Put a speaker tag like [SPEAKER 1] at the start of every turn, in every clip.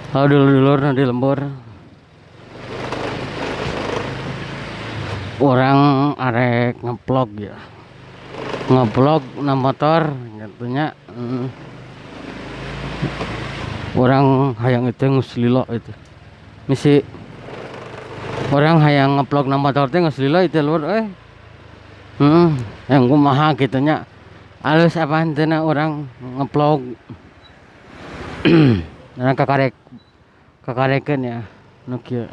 [SPEAKER 1] Halo dulur-dulur nu di lembur. Urang arek ngevlog ya. Ngevlog na motor gitu nya. Urang hayang itu geus lila itu. Misi urang hayang ngevlog na motor teh geus lila itu lur euy. Yang kumaha kitu nya. Alus apa henteu na urang ngevlog. Urang kakarek kakarekeun ya nu kieu.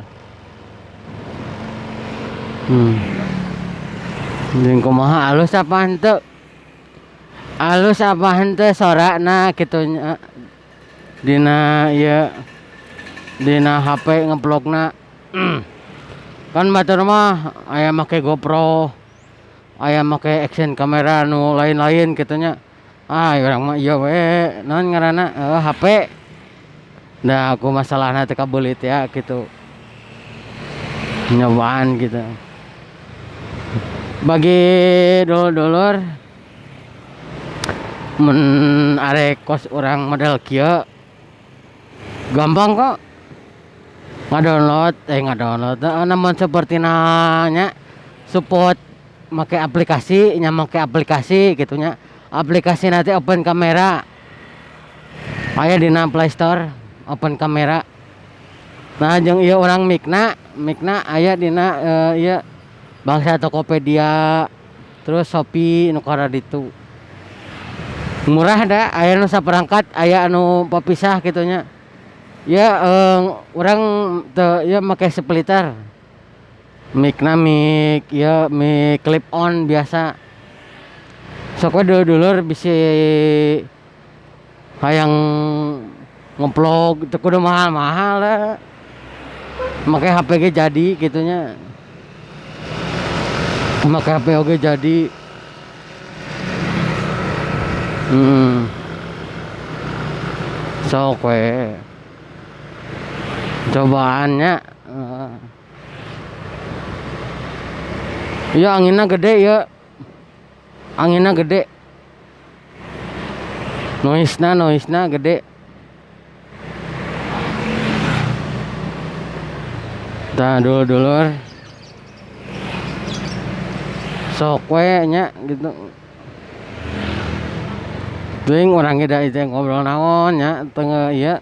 [SPEAKER 1] Jeung kumaha alus apa henteu? Alus apa henteu sorana kitu nya dina ieu dina HP ngevlogna. Kan batur mah aya make GoPro, aya make action kamera nu lain-lain kitu nya. Ah urang mah ieu we naon ngaranna HP. Da ku masalahna teh kabeuli teh kitu. Nyobaan gitu. Bagi dulur-dulur mun arek kos urang model kieu gampang kok. Ngadownload namun seperti nanya support make aplikasi nya, make aplikasi gitu nya. Aplikasi nanti open kamera aya dina Play Store open kamera. Nah jeung ieu urang micna, micna aya dina ieu bangsa Tokopedia terus Shopee nu karaditu. Murah da, aya nu saperangkat, aya anu papisah kitu nya. Ya urang teu ieu make spliter. Micna mic ieu mic clip on biasa. Sok we dulur-dulur bisi hayang ngevlog teu kudu mahal-mahal da. Make HP ge jadi kitu nya. Make HP oge jadi. Sok we. Cobaannya. Iya anginna gede ya. Anginna gede. Noise-na gede. Tah dulur-dulur. Sok we nya gitu. Teuing urang ge da ieu teh ngobrol naon nya teu ieu.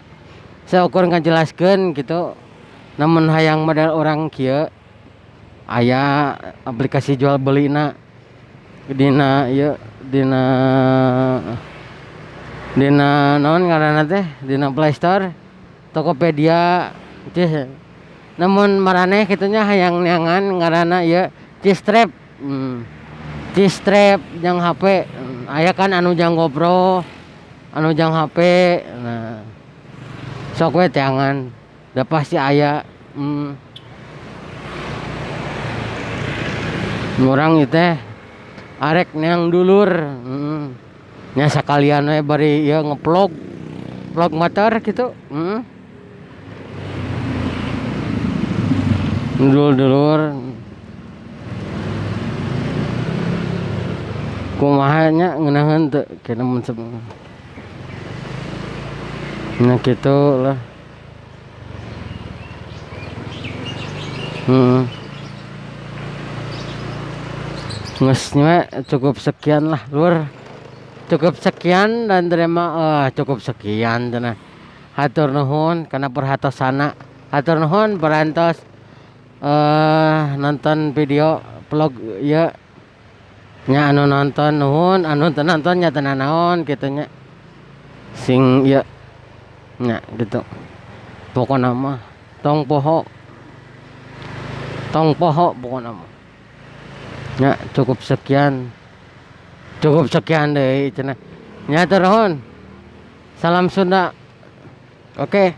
[SPEAKER 1] Saukur ngajelaskeun gitu. Namun hayang model urang kieu aya aplikasi jual belina dina ieu dina dina naon ngaranna teh dina Play Store, Tokopedia cih. Namun maraneh kitu nya hayang neangan ngaranna ieu C-strap. C-strap jang HP. Aya kan anu jang GoPro, anu jang HP. Nah, sok we teangan, da pasti aya. Urang ieu teh arek neang dulur. Nya sakalian we bari ieu ngevlog, vlog motor kitu. Dulur-dulur kumaha nya ngeunaheun teu kena mun nya kitu lah. Geus nya cukup sekian lah lur. Cukup sekian dan terima cukup sekian cenah. Hatur nuhun kana perhatosana. Hatur nuhun parantos nonton video vlog ieu. Nya anu nonton nuhun, anu teu nonton nya teu nanaon kitu nya. Sing ieu nya gitu. Pokona mah tong poho. Tong poho pokona mah. Nya cukup sekian. Cukup sekian deui cenah. Nya hatur nuhun. Salam Sunda. Oke.